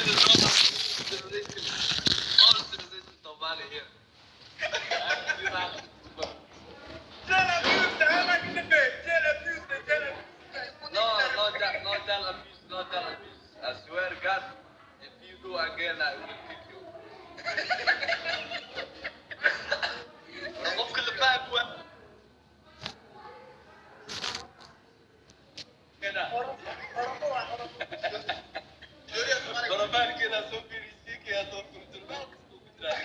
All civilization, all civilization Somali here. No, no, no child abuse, no child abuse. I swear God, if you do again, I will kick you. Qofka la fahmi waa Barabaankeeda soo fiirisiinkayaa soo furtur meel kasta ku jiraa.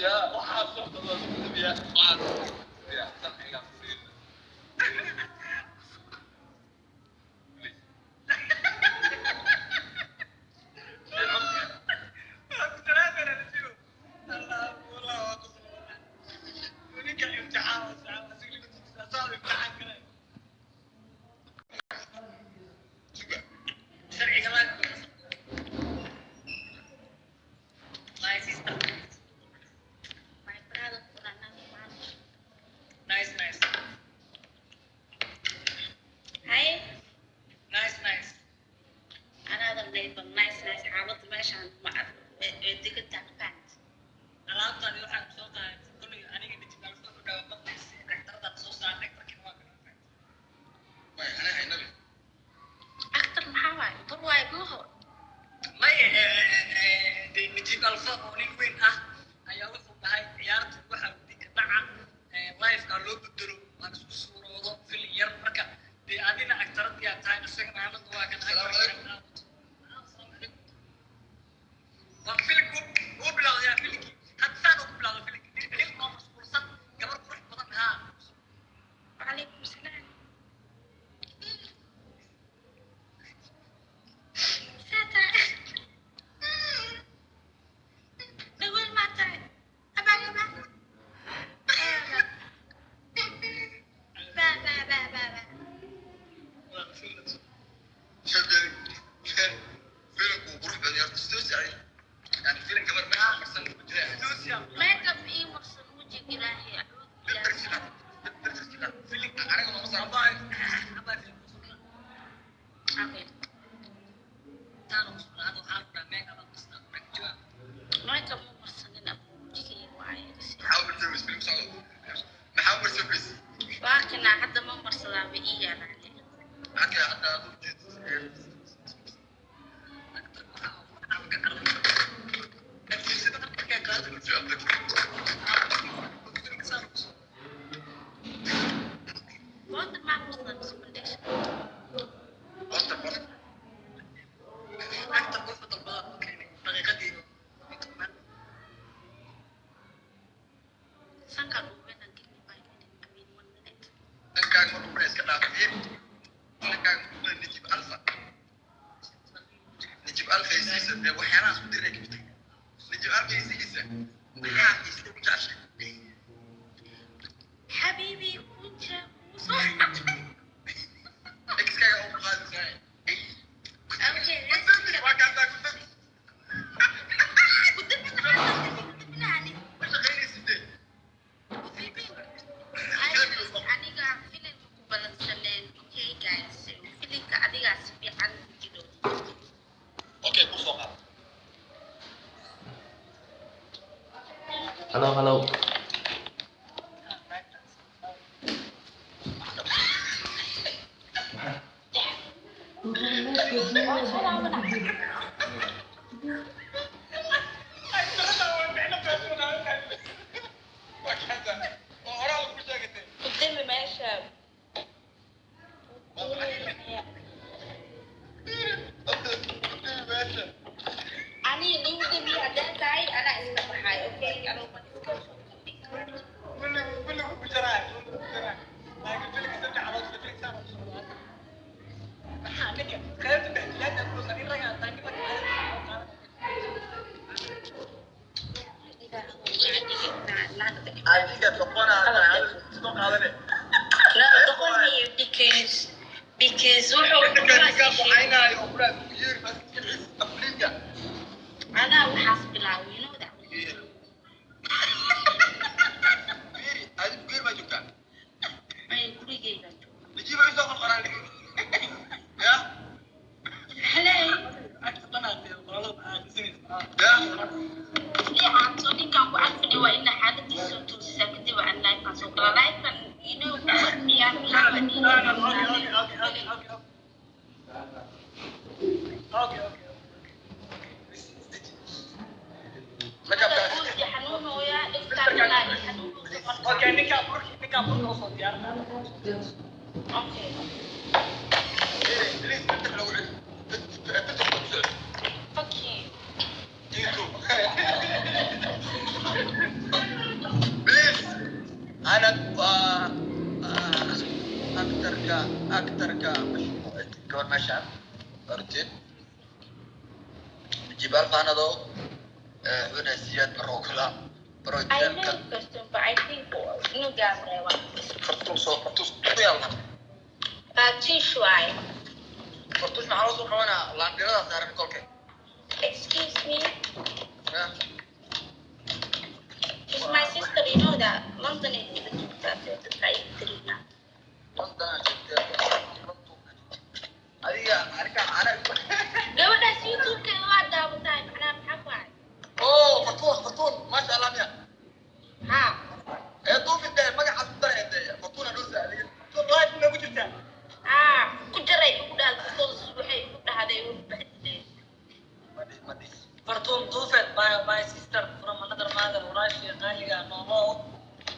Ya, waxaa soo socda waa isku dabiya, waxaa soo socda sharciga siin. Please. My sister. My brother, man. Nice, nice. Hi. Nice, nice. Another label. Nice, nice. Xaaladda meeshaan ma degan pant. Alaabtan waxaan soo qaaday kulli aniga Najib Alfa ku dhawa maqlaysa actardan soo saarnay actarkin waa kan. Actor maxaa waaye? Dur waaye buuho. Maya, de Najib Alfa oo nin weyn ah ayaa wuxuu dhahay ciyaartu waxa ka dhaca live-ka loo bedelo, aan isku suuroodo film yar. Marka dee adina actaradii aad tahay, isagana anadu waa kan. Waa filimku wuu bilowday, filimkii hadda saan uu ku bilowday filimkii, nin oo mashquulsan, gabar qurux badan haa. Calaykum salaam. See tahay? Dhagool maa tahay? Abaa abaa. Ba ba ba ba ba. Makeup ii marsan wejiga Ilaahay, acuudu bilaahi. Okay. Makeup ma marsanin abu, wejigayga waaye. Waa kana hadda ma marsadaa, ma ii yaalaan. Water maa marsadaa mise foundation? Sanka dhuubena, give me 5 minutes. I mean 1 minute. Xabiibi kunja kuusoo. Okay, let's kudabina. Aniga filimka ku balansaneen. Okay guys, filimka adigaa si fiican u jiro. Hello, hello. Waa soo laabana. Kudami meesha. Aniga nigu dami haddaan tahay anaa iska baxay. Okay, anuu ma iska soo. No, doqon miyo, because wuxuu anaa waxaas bilaabay, you know that. Ninkaan burka usoo diyaarinaa. Okay. Please, filter lagu celi. Filter ku soo. Fuck you. YouTube. Please. أنا أكثر أكثر gabar meeshaan horteed jibaal faanado wuxuu siyaad baroo kala baro I know Fartun, but I think nugaan reeba. Fartuun soo fartuun yaalla. Faatish waaye. Fartuun maxaa loo soo qabanaa laandhirada saaran kolka? Excuse me. She's my sister, you know that. London ay kula joogtaa, dadka ay tirina. Adiga aniga ana. Gabadhaas YouTube-keeda waa daawatahay, macnaha maxaa ku hay? Oh, Fartuun, Fartuun, maasha Allah miya? Ha. Ee duufi dee magacaas ku daray dee Fartuun anoo saaliya. Fartuun live ma ku jirtaa? Ha, ku jaray ugu dhaal because waxay ugu dhahday ugu baxdileen. Fartuun Duufeed, my sister from another mother, walaashay qaaliga, noolow,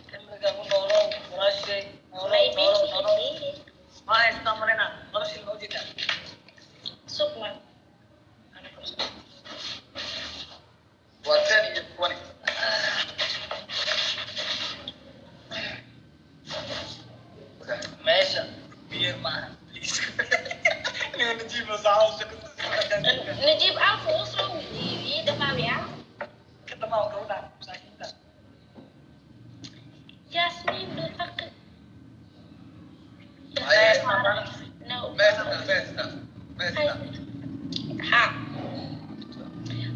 cimriga u noolow, walaashay, noolow. Maybe. Noolow, noolow. Ma haystaa malena laba shil ma ujeedaa? Sugma. Waa 10 iyo 20. Meesha biyo maaha, please. Nin Najiib oo saxaw Najiib Alfa wuu soo weydiiyey dhamaawiya. ka dhamaa gabadha masaakiinta. Yasmin bilxaq. No. Meesha meesha meesha. Ha.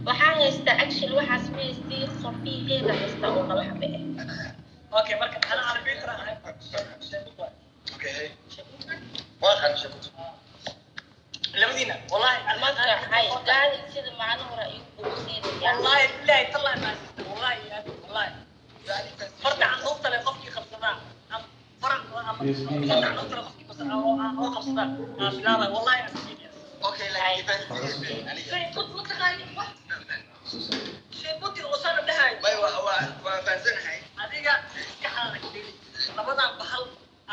Waxaa haystaa actually, waxaas ma haystay, qorfiheeda haystaa oo laba xabe ah. Okay, marka ana arbitra ahay. Okay. Waa kan sheeko. Labadiina wallahi. Marka hay gaadi sida maalin hore ayuu kuusiinaya. Wallahi billahi tallahi, my sister, wallahi ya wallahi, farta canduufta leh qofkii qabsadaa ama faran ama farta canduufta leh qofkii qabsadaa oo qabsadaa aa bilaabay, wallahi I'm serious. Okay, like if I Sheekad ma taqaani wax sheekadii oo sana dhahay. May waa fahansanahay. Adiga iska xaalag labadan bahal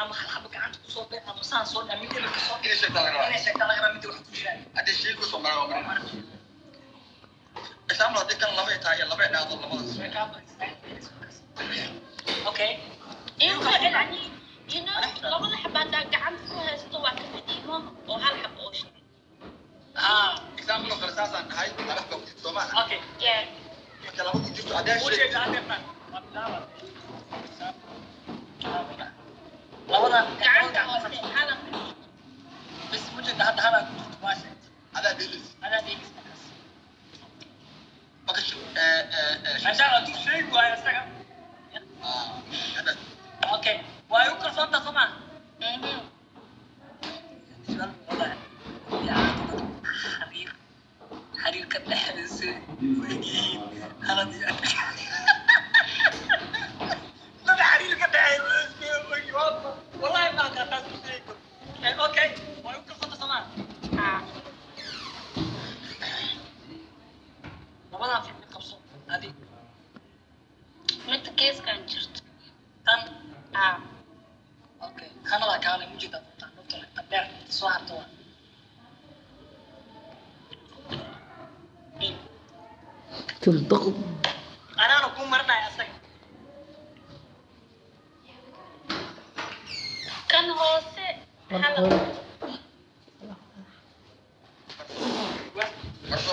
ama hal xabo gacanta kusoo dhe ama saan soo dhe mid eber kasoo. Inay sheegtaa laga rabaa. Inay sheegtaa laga rabaa midda wax ku jiraan. Haddii sheeko soo maraa waa marin. Example, haddii kan laba ay tahay laba ay dhacdo labadaas. Way kaa badisay. Okay. Iyagu yani labada xaba haddaa gacanta ku haysto waa ka fadhiimo oo hal xaba oo sheegay. Ah. Example oo kale saasaan dhahay, laba xaba ku jirto soo maaha? Okay. Yeah. Marka laba ku jirto haddii Ujeeda sheegto. hadeertan waa bilaaba labadan. Gacanta hoose hala ku jirto. Bas ujeeda hadda halaa ku jirto, waa sheegtay. Adaa deelis. Adaa dhegeys markaas. Marka Meeshaan hadduu sheegi waayo isaga. Ah, hadda. Okay, waa igu kalsoontaa soo maa? Mhm. Xiriir xiriir ka dhexaysa weygiin halad iyo dad xiriir ka dhexeeya wallahi ma aqaan taas ma sheegi karo. Okay, waa igu kalsoontaa soo maa? Ah. Labadan fil mid qabso adi. Midda geeskan jirto. Tan? Ah. Okay, hanadaa kaale mujeedaa doontaa nufta tan dheer soo harta waa. تلتقط. Anaana kuu marinaya asaga. Kan hoose hala. Marso.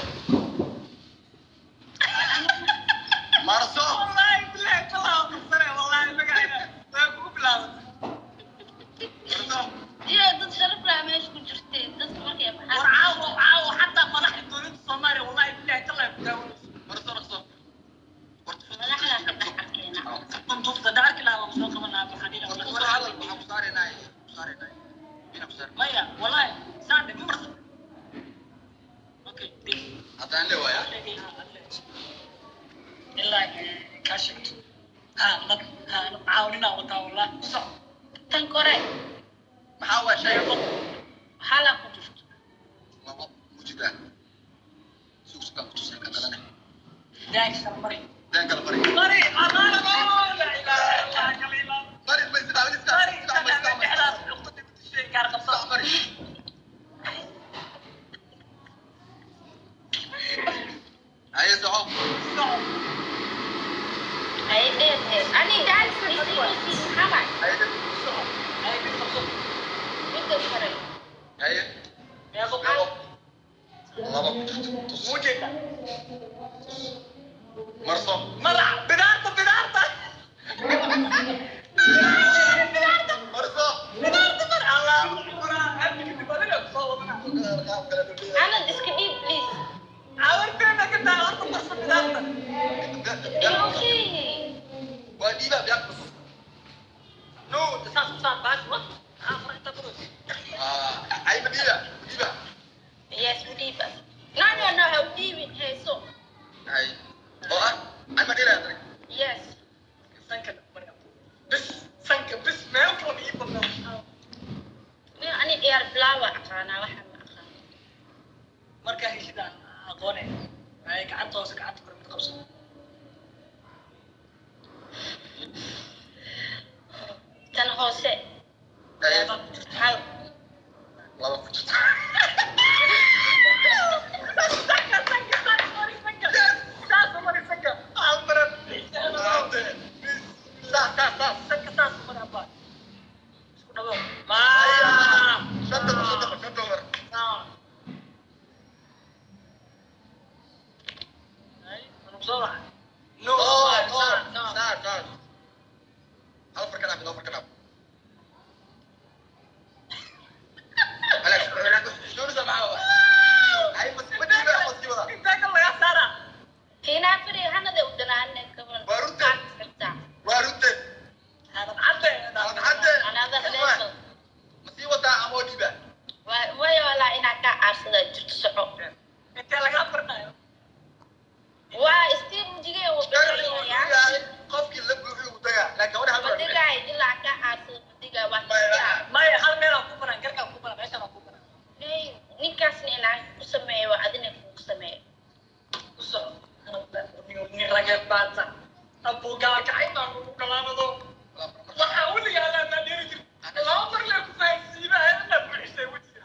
Marso. Wallahi billahi tallahi waa qabsanaya, wallahi magacayga waa kugu bilaabatay. Marso. Iyo dad sharaf leh meesha ku jirteen dadka markay War baxaan. caawo caawo xataa madaxda dowladda Soomaaliya wallahi billahi tallahi ku daawanayso. Marso marso. Madaxda ka dhex arkeena. Duufta dhacarki lahaa waan soo qaban lahaa, waxaan dhihi lahaa. Fartuun hadal waxaan ku saaraynaa ku saaraynaa. Ina ku saar. Maya, wallahi saan dhe ma marsan. Okay, deg. Haddaan le waaya. Ilaa kaa sheegto ha nab ha caawininaa wataa, wallahi ku soco. Tan kore. Maxaa waa shay? Hala ku jirto. Labo mujida. Suuq suuqan ku tusay kan kalena. Daag mari. Daan kala bari. Mari amaana, laa ilaaha illallah kaliilaa. Bari bay sidaa. Mujeeda. Marso. Madax bidaarta bidaarta. Bidaarta. Marso. Bidaarta mar Allah. Amniga dibadda ku soo wadana. Anad iska dhiib please. Awarteena ka taa horta marso bidaarta. Okay. Waa dhiibaa biyaaq marso. No, saas u saar baash wa. Ah, farta bro. Ah, ay ma dhiiba, dhiiba. Yes, u dhiib. No, no, no, ha u dhiibin heeso. Ay. Oo ah, ay ma dhiibaa. Yes. Sanka mar. Bis sanka bis meel kale ii badnaa. Nin ani ciyaar bilaawa aqaanaa waxa ma aqaan. Marka heshida aqoone. Ay gacanta hoose gacanta kor mid qabso. Tan hoose. Ay, Hal. laba ku jirta. Sanka sanka sanka mari sanka. Saas mari sanka. Almaran. Saas, saas, saas. Sanka saas mari abba. Isku dhawo. Ma. Shan dollar, shan dollar, shan dollar. Ay, manuu soo waxa. No, Oh, no, oh, no. saas, saas. Hal far ka dhaaf, laba far ka dhaaf. Alex, doonaysaa maxaa waa? Ay, ma dhiibaa, ma sii wadaa. Intee kan laga saaraa? Tiinaa firi hanada u danaane kaban. Waa runta. Waa runta. Aanad cadde. Aanad cadde. Another level. Ma sii wadaa ama waa dhiibaa? Way walaa inaa kaa caarsada jirto soco. Intee laga barnayo? Waa istiin mujigee wuu bedelayaa. Qofkii la buuxiyo wuu dagaa, laakiin gabadha hal mar. Madigaay ilaa kaa caarsada madigaa waa kisaa. Maya, hal meel aan ku baran, garkaa ku baran, meeshaan aan ku baran. Nay, ninkaasna inaa ku sameeyo waa adina kugu sameeyo. Ku soco. Nin rageed baata. Abuu gaalkacay baan kugu galaanado. Waxaa weligaa allaa maa dheeri jirta. Laba mar lee ku fahansiimaa, inaa buuxisay wejiga.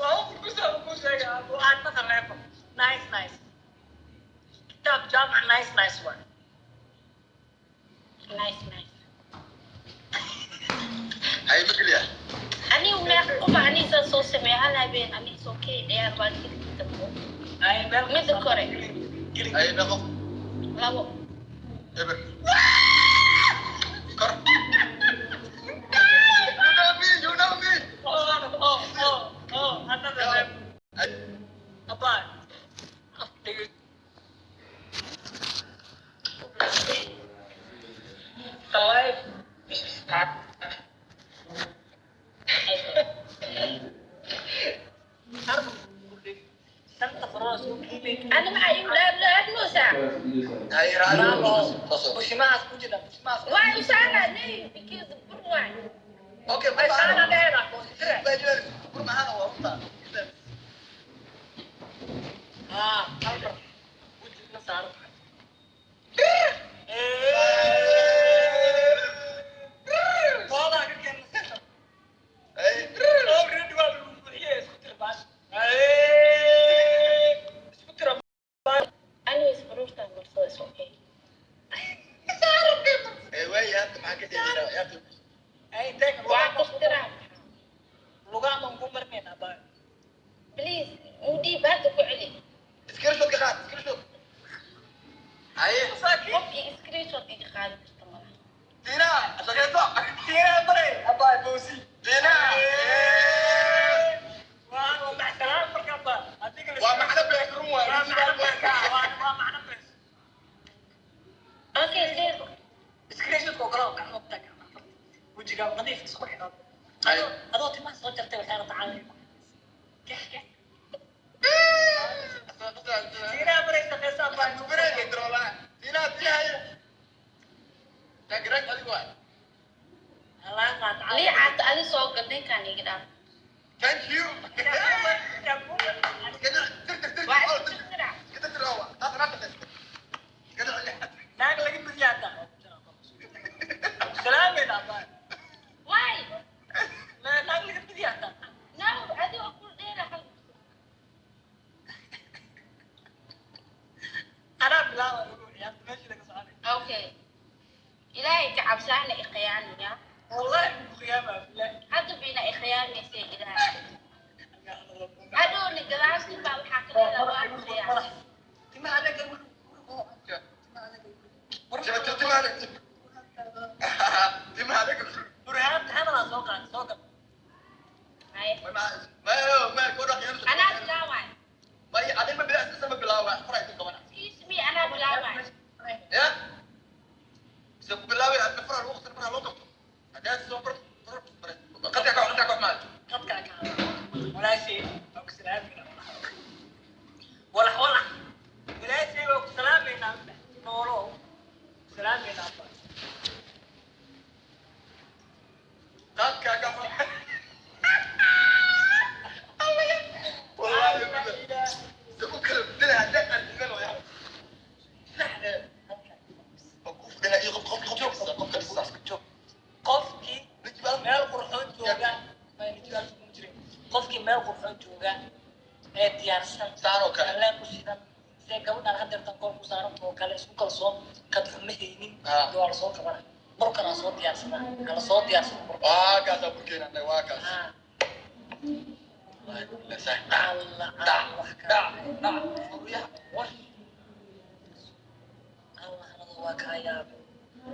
Laba mar ku soo ku sheegay, abuu aan maqal leefo. Nice, nice. Kitaab jaamac nice, nice one. Nice, nice. Ay, ma geliyaa? Anigu meeqa qof aniisaa soo sameeyo hal habeen aniis okay ciyaar waa gelinka dambe. Ay, meel Midda kore. Gelin. Ay, meeqo? Labo. Eber. Kor. You know me, you know me. Oh, oh, oh, oh, another level. Ay, Abaa. The life is start. Shanta faroos u dhiibay. Ani maxaa igu dhaadhoosaa? ay, raali. Soo soo. Bushimahaas ku jira, bushimahaas. Waa usaana nay because bur waay. Okay, Ay, saana bye. dheera, boositire. Bur maxaana waa runta. Ah, hal mar. Wejiga la saaro. Boodaa ka keenay. Ay, Already waa lagu buuxiyey, isku tira baash. Isku tira Anyways, baruurtaan marsada is okay. ay, waay, hadda maxaa ka jeedaa? Ciyaarta. Ay, intee ka Waa tirtiraa. Lugaha baan ku marnaynaa, baa. Please, u dhiib hadda ku celi. Screenshot ka qaad, screenshot. Ay, Masaakiin. Qof iyo screenshot iga qaadi karta malaha. Tina, shaqeyso. Tiina baray, abaa, boosi. Tina. Waa waa macsalaan markaan baa. Adiga la- Waa macno bees, run waay. Waa macno bees, waa macno bees. Okay, sir. Screenshot-ka ogolaaw, gacmo ku taag, gacmaha farta. Wejigaa nadiif isku xidhan. Ay. Adoo timaha soo jartay waxay rabtaa caalam. Keh, keh. Tiina baray, shaqeyso, abaa. Tina, Tina, ay. Tag, adigu waay. Allah qaad caalam. Lii caata adi soo gal ninkaan iga dhaaf. Thank you. Yaa ku bar. Tir, tir, tir. Waa isku tirtiraa. Iska tir, tir, taas anaa shaqeysto. Iska tir. Naag laga badiyaa hataa. Salaameyn, abaa. Why? Naag laga badiyaa hataa. No, adi waa ku dheera hal. Anaa bilaaba lagu ciyaarta meeshii laga soconay. Okay. Ilaahay ka cabsaana i khiyaanaya. Wallahi ku qiyaama bilaah. Hadda bayna i khiyaanaysa ilaahay. Hadhowna gadaashii baa waxaa ka leedahay waa ku qiyaas. Timaha anaga. Timaha anaga. Burhaan hadalaa soo qaad, soo gal. Haye. Ma ku dhaqan. Anaa bilaabay. Ma adin ma bilaabay, ma bilaabay, fara idin qabana. Excuse me, anaa bilaabay. Ya se ku bilaabay hadda fara lagu qabto, fara loo qabto haddaad soo bar qadka ka qadka ka maal. Qadkaa ka hadla. Walaashay waa ku salaamayna. Walax walax. Walaashay waa ku salaamaynaa. Noolo. Ku salaamaynaa. Qadka ka, wallahi se ku kala bedela haddaad arkidan waya ku fadhina iyo qof qof qof qof qof qof. Qofkii meel qurxoon jooga, qofkii meel qurxoon jooga ee diyaarsan Saan oo kale. Alleen ku shidan see gabadhaan hadeertan koor ku saaran oo kale, isku kalsoon, kad xuma haynin. Ah. Waa lasoo qabana, burkanaa soo diyaarsanaa, hala soo diyaarsado burka. Waa kaasaa burkeena, waa kaas. Ah, Wallahi billahi saaxib. Allah. Dhac. Wax dhac kale. Dhac. Wash. Allah, anadu waa kaa yaabay.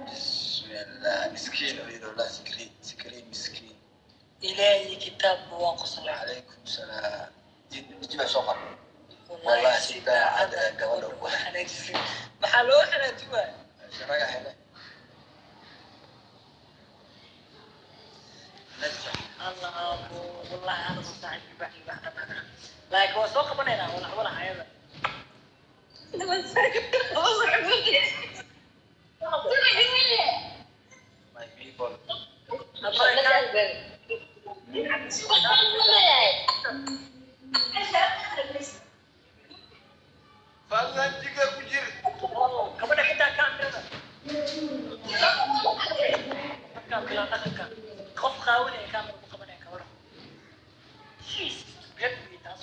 Bismillah, miskiin oo sikri sikri miskiin. Ilaahay kitaabku waa qoslay. Calaykum salaam, jiba soo qor. Wallahi Wallahi si si daacad daacad ah ah gabadha gabadha ugu xanaajisay. Maxaa loo xanaaji waaya? Sharaga hele. Najja. Allah aabo, wallahi anagu saaxiib baax baax dhamaana, laakiin waa soo qabanaynaa walax walax ayada. My people. Fadlan jiga ku jir. Gabadha xitaa kaamirada markaa bilaa dhaqanka qof qaawanaya kaamira ku qabanaya gabadha. She's stupid wey taas,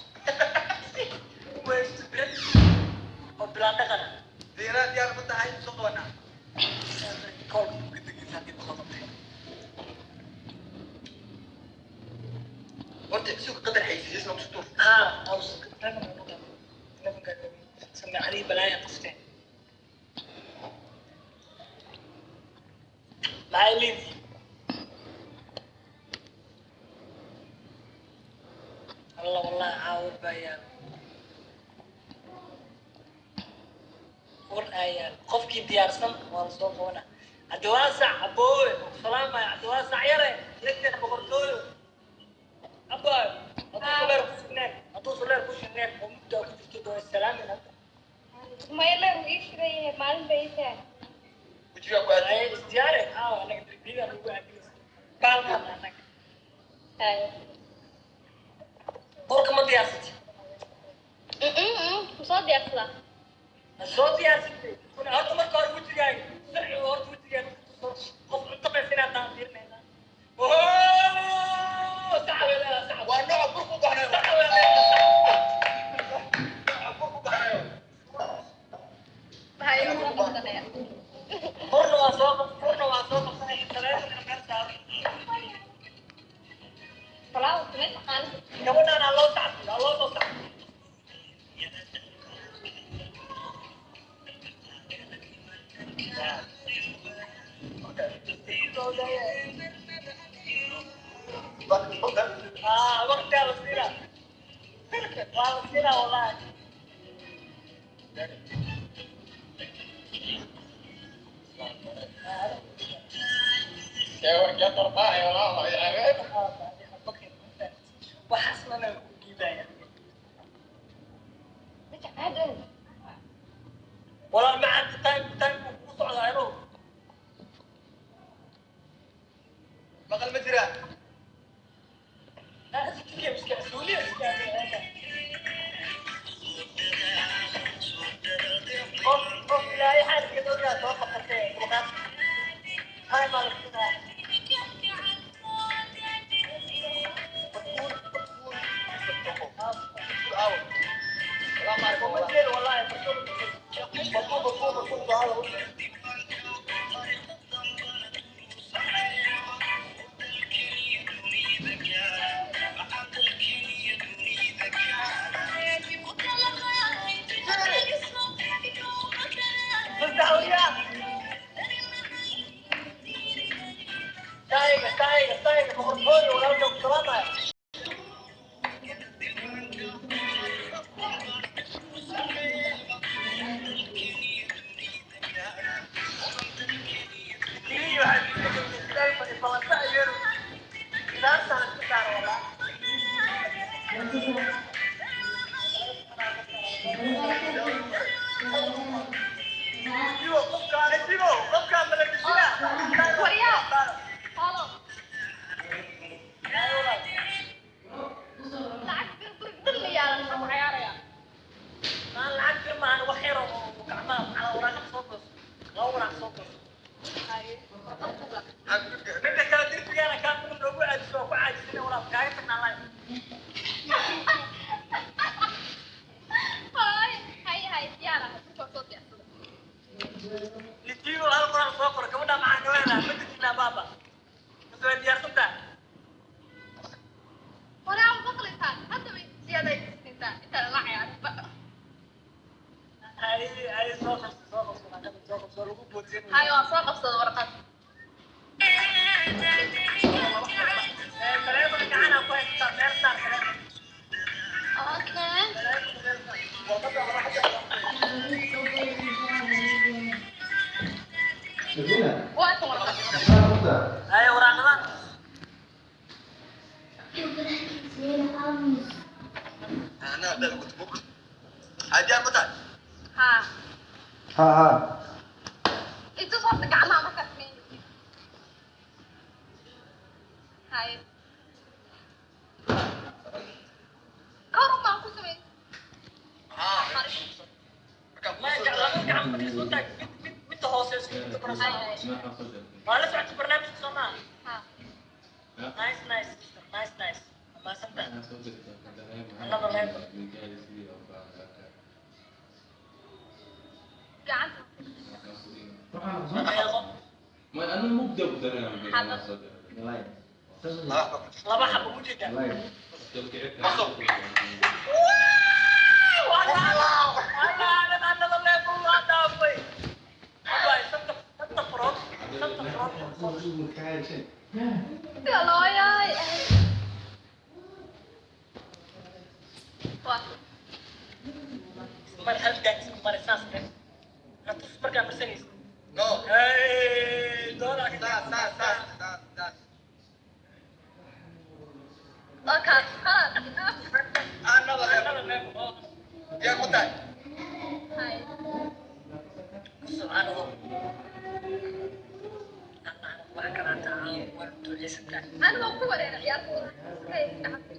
waa stupid oo bilaa dhaqana. Diina diyaar ma tahay? Soo qabanaa. Koolka ku degaysa haddii boqodatay. Horta suuqa qadar xaysiis ma kustuur. ها أوصل سمع عليه بلايا قفتين معاي ليدي. الله، والله عاود بيان war ayaan qofkii diyaarsan waa lasoo qabana. Cabdiwaasac aboowe, salaamay Cabdiwaasac yare legten boqortooyo abaayo. Hadduu suleer ku sugneen, hadduu suleer ku sugneen oo mugdaa ku jirto doo salaamin hadda. Mayler uu ii shidan yahay, maalin bay ii tahay. Wejiga ku aad. Ay isdiyaare aawa, anaga darbiyada lagu aadinaysa baalkan anaga. Haye. Burka ma diyaarsatay? Ma soo diyaarsadaa? Ma soo diyaarsatay? Horta marka hore wejigaaga sharciga, horta wejigaaga qof cunto qaysa inaad taan fiirinaysaa. Oh, sax way leedahay, sax. Waa nooca burku baxnayo. Sax way leedahay. Nooca burku baxnayo. Haye, ma soo qabsanaya. Furna waa soo qab, furna waa soo qabsanaya, taleefankana meel saaran. Falaawa samee taqaanid. Gabadhaan aa loo sacbiyo, aa loo soo sacbiyo. Ah, waqtigaa la siinaa, waa la siinaa wallahi. Waxaasna na ku dhiibaya. Walaal macaan, time time buu kugu socdaa inuu Maqal ma jiraa? Iska suuliya iska qof qof ilaahay xaalkiga doonyaa soo qabsatay dulqaad time baa la siinaa. Kuma jeedo wallahi. Barfuun, barfuun, barfuun, barfuun. Boy, walaalka ku salaamaya. Waryaa. Halo. Lacag bir bir bir la yaalan maxaa ku ciyaaraya? Haye. Warqad ku gal. Haye, haye, haye, diyaar ah. Dhulka soo diyaarsada. Waraa ma maqlaysaa? Hadda bay siyaaday siintaa intaan la ciyaarinba. Haye, waan soo qabsaday warqad. Okay. Waa tan warqad. Anaa dad ku tubo. Haddii aad ma tahay. Haa. Ha ha. Inta soo horta gacmaha markaad sameynaysid. Haye. Kor umaan ku sameyn. Haa. Markaa ku soo Waa la socota barnaamijka soo maaha? Haa. Nice, nice, sister. Nice, nice. Mahadsantahay. Another level. Gacanta. Deeqo. Laba xabo ku jirta. Laba xabo u jeedaa. Another level waa dhaafay. Wallahi, shanta furood, shanta furood. Galooyay. Waa. Mar hal daag isku mari saas dheh. Na tus markaa marsanaysid. No. Hey, doonaa ka Saas, saas, saas, saas, saas. Waa kaas. Khalaas. Another level. Another level. Oh, Diyaar ma tahay. Haye. subxaan Allah. Allah, wax kala taa, waa duceysantaa. Aniga waan ku wareeray ciyaarta. Haye, gacanta.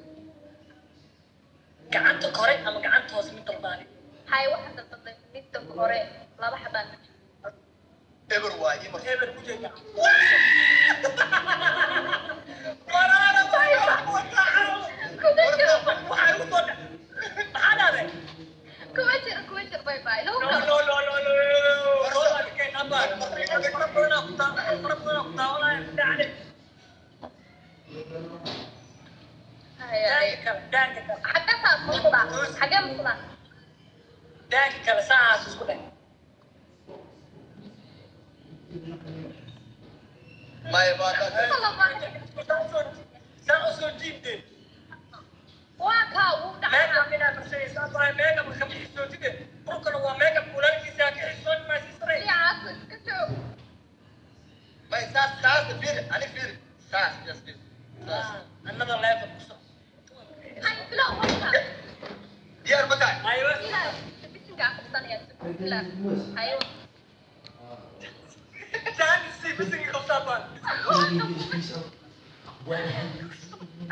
Gacanta kore ama gacanta hoose mid dalbaani. Haye, waxaan dalbaday midda kore laba xabaan. Eber waa ii marso. Eber ku jeeda. Waraana Kuma jiro. Waxaa igu soo dhac. Maxaa dhahday? Kuma jiro, kuma jiro. Bye bye. Lagu No, kalo. no, no, no, no, no. Rola keen abba. Fara badan ku taa, fara badan ku taawanaya. Dhacde. Haye, haye. Daanka kale, daanka kale. Xagee saas muqdaa? Xagee muqdaa? Daanka kale saas isku dheh. Maya, baa tahay. Saa u soo jiibdee. Waa kaa wuu dhacaa. Makeup inaad marsanayso, abba, makeup ka xishootide. Qofkana waa makeup walaalkiisa ka xishoon maa siisray. Fiicaas iska joog. Maya, saas, saas, fiiri. Ani fiiri. Saas, yes, fiiri. Saas. Another level ku soo. Haye, bilow horta. Diyaar ma tahay. Aywa. Bilow. Bisinkaa qabsanaya. Bilow. Haye. Jaan si bisinka qabsaa baan.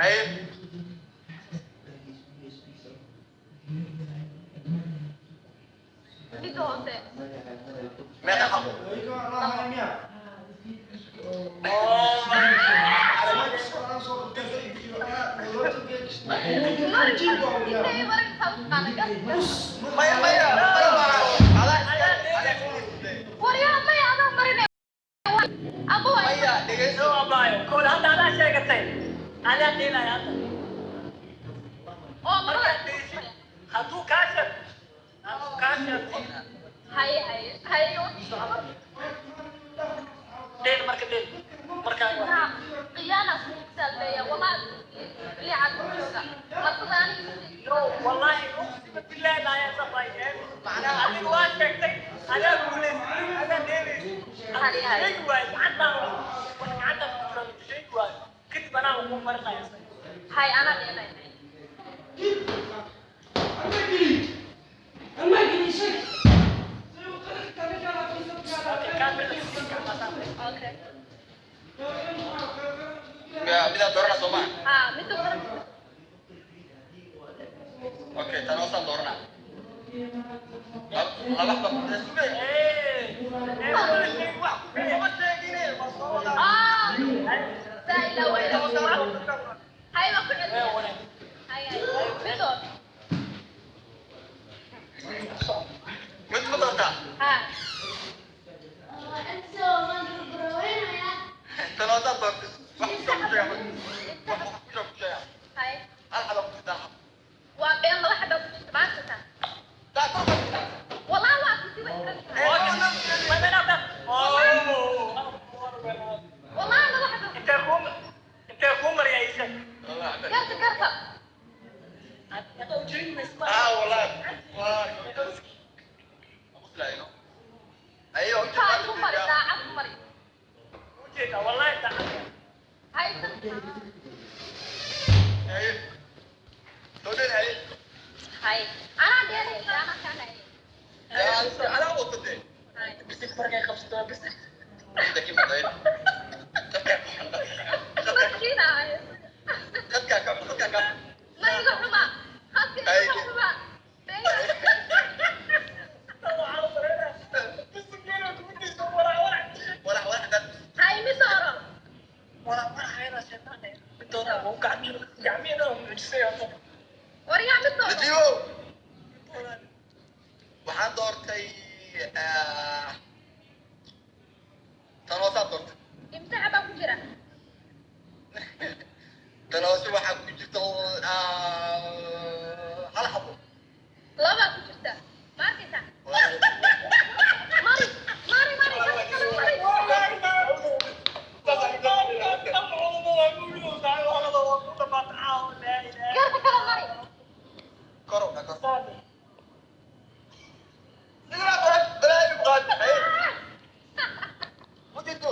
Haye. Midda hoose. Meeqa xabo? Oh my Intee wareegtaa u taqaana gas. Maya, maya. Maya, maya. Adaa iska leh. Adaa iska leh. Waryaa, maya, adaa marinay. Abo waa Maya, dhegeyso. No abayo. Kool hadda adaa sheegatay. Adaa dheelaya hadda. oo Markaad labada. dheeshid, hadduu kaa sheego, hadduu kaa sheego, Haye, haye, haye. dheel marka dheel. Markaa Qiyaana ku leeyahay, wallahi liicad ku jooga marsada aniga. No, wallahi uqsima billahi laa yasafayeen. Macnaha adiga waa sheegtay, adaa guulaysatay, adaa dheelaysay. Sheegi waayo, gacantaan wax gacanta ku jira sheegi waayo. Kadib anaa ugu marinaya. Hay, anaa dheelay. Okay. Midaad doorana soo maha? Ha, midda hore. Okay, tan hoosaan dooranaa. Laba xaba sugay. Ah, saa ilaa waa ilaa. Hay, waa ku celiya. Hay, hay, midood. Mid ma doortaa? Ha. Tan hoosaan doortay. Wax ku soo ku sheega, wax ku soo ku sheega. Hay. Hal xaba ku jirta, hal xaba. Waa been, laba xaba ku jirta maanta. Daa kor ku jirta. Wallahi waa ku sii way xiran tahay. Wallahi laba xaba. Intee kuu mariya ii sheeg. Garta, garta. Ah, wallahi waa quslaayno ayo. Taa igu mari, daacad ku mari. Ujeeda, wallahi daacad. Hay, tan. Haye, soo dhel, haye. Hay, anaa dheelay, anaa kaanay. Anaa wato dee. Hay. Bisig markay qabsato waa bisig. Dadkii madayn. Maskiina ay. Dadkaa ka, dadkaa ka. Ma iga xuma. Khadka iga xuma. Been. Walax walax dad. Hay, midooro. Waryaa, midooro. Najibo, waxaan doortay tan hoosaan doortay. Imse xabaa ku jira? Tan hoose waxaa ku jirta hal xabo. Labaa ku jirta. Ma arkaysaa? Mari, mari, mari, mari, mari, mari. Garta kala mari. Kor u dha, kor. Sidoo kale balaayo qaad. Haye. Mudito.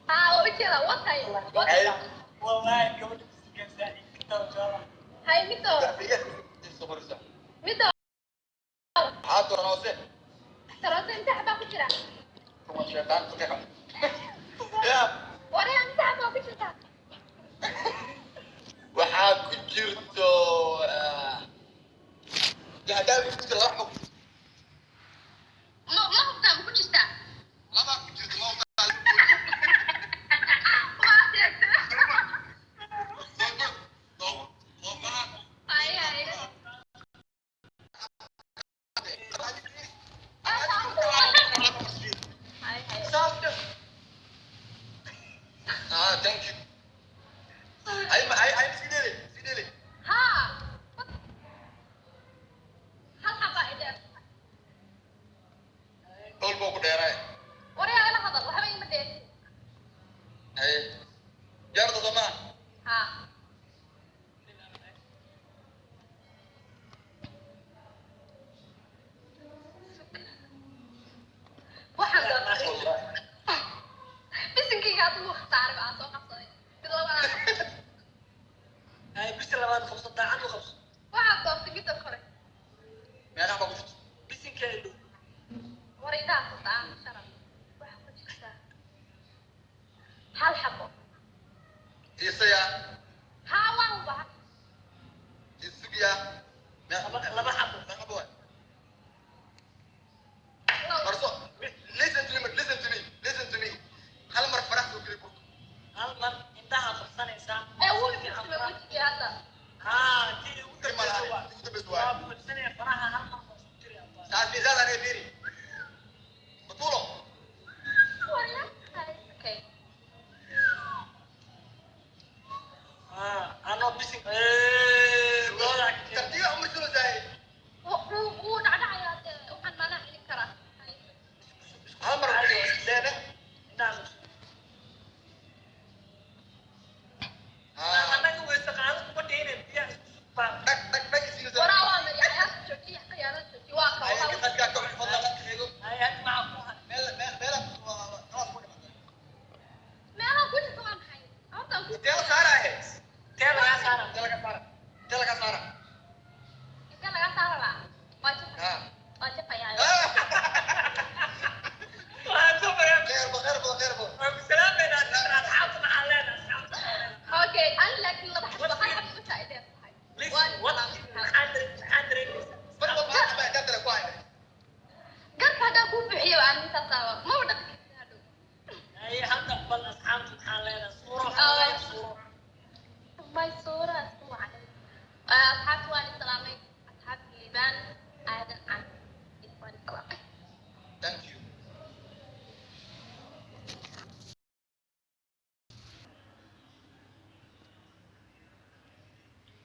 Ha, waa ujeeda, watay. Haye. Hay, midooro. Soo marisa. Midooro. Waxaa dooran hoose. Taroose imse xabaa ku jira? Kuma sheetaan ka qab. Ya. Waryaa, imse xabaa ku jirta? Waxaa ku jirto hadaa ku jirto laba xabo. Ma ma hubtaa, ma ku jirtaa? Laba ku jirto, ma Waa sheegtay. Hay, hay. Hay, hay. Ah, thank you. Ay, ay, ay, sii dheeli, sii dheeli. Ha. Hal xabaa i dheer. Dhul buu ku dheeraay. Waryaa, ila hadal, waxba ima dheer. Haye. Jaarta soo maha? Ha. Waxaan doonaa bisinkayga adigu khasaaray baa soo qabsaday. Mid labaad. Bisa labaad qabso, daacad u qabso. Waxaad doortay midda kore. Meelaha baa ku jirto? Bisinkeeda dhow. War, indhaha tusaan sharaf. Waxaa ku jirta hal xabo. Fiirsaya. Haa, waan waxa. Isugiya. Laba xabo. Meeqa xabo waay? Marso, listen to me, listen to me, listen to me. Hal mar farax soo geli burka. Hal mar indhaha qabsanaysaa. Ee, wuu iftimay wejigii hadda. Haa, tii ugu Tii malaha, dambeysa waa. tii ugu dambeysa waa. Waa buuxsanaya faraha, hal mar baa isku jiri abaa. Saas fiirsada aniga fiiri. Batuulo. Waryaa. Okay. Aan ku Intee la saaraaye? Tee lagaa saara? Intee laga saara? Intee laga saara? Intee laga saarabaa? Waa jafaya. Ha. Waa jafayaa. Waxaan soo baraa. Khayr ba, khayr ba, khayr ba. Waan ku salaameynaa, sister. Asxaabta maxaa leenahay? Asxaabta maxaa leenahay? Okay, ani laakiin laba xabo, hal xabo bas aa idin tahay. Listen, maxaa dareemaysaa? Mar walba hal xabaa intaa tale ku hayna. Garka haddaan kuu buuxiyo aan intaas aawa. Maba dhaqi kartid hadhow. Haye, hadda bal asxaabta maxaa leenahay? Suuro, waxaa leenahay suuro. My suura isku wacday. Asxaabta waan islaamay. Asxaabta Liibaan, Aadan Cali. Waan islaamay. Thank you.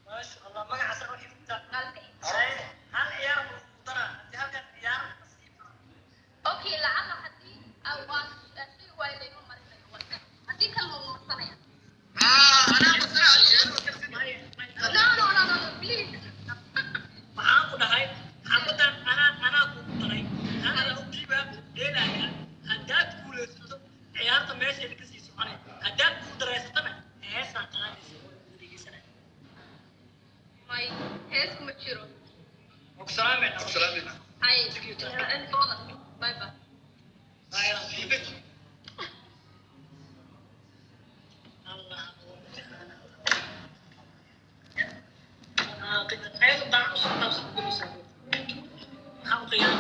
Maasha Allah, magacaas u xifdintaa. Qalbi. Haye, hal ciyaar buu ku daraa. Haddii halkan ciyaar nasiib ah. Okay, lacala haddii waa shay waay layma marinayo. Haddii kale ma marsanaya. Ah, anaa masana adiga. Maya, maya. No, no, no, no, no, please. Waxaan ku dhahay xabadan anaa kugu daray, anaa u dhiibaa dheelaya. Haddaad guulaysato, ciyaarta meesheeda kasii soconay. Haddaad guuldareysatana, heesaa qaadaysa oo lagu dhegeysanaya. May, hees kuma jiro. Waa ku salaameynaa. Salaamina. Hay, bye bye. Bye. Allah. Ayadu daac usoo taabsan ku gelaysaa. Maxaa u qiyaam?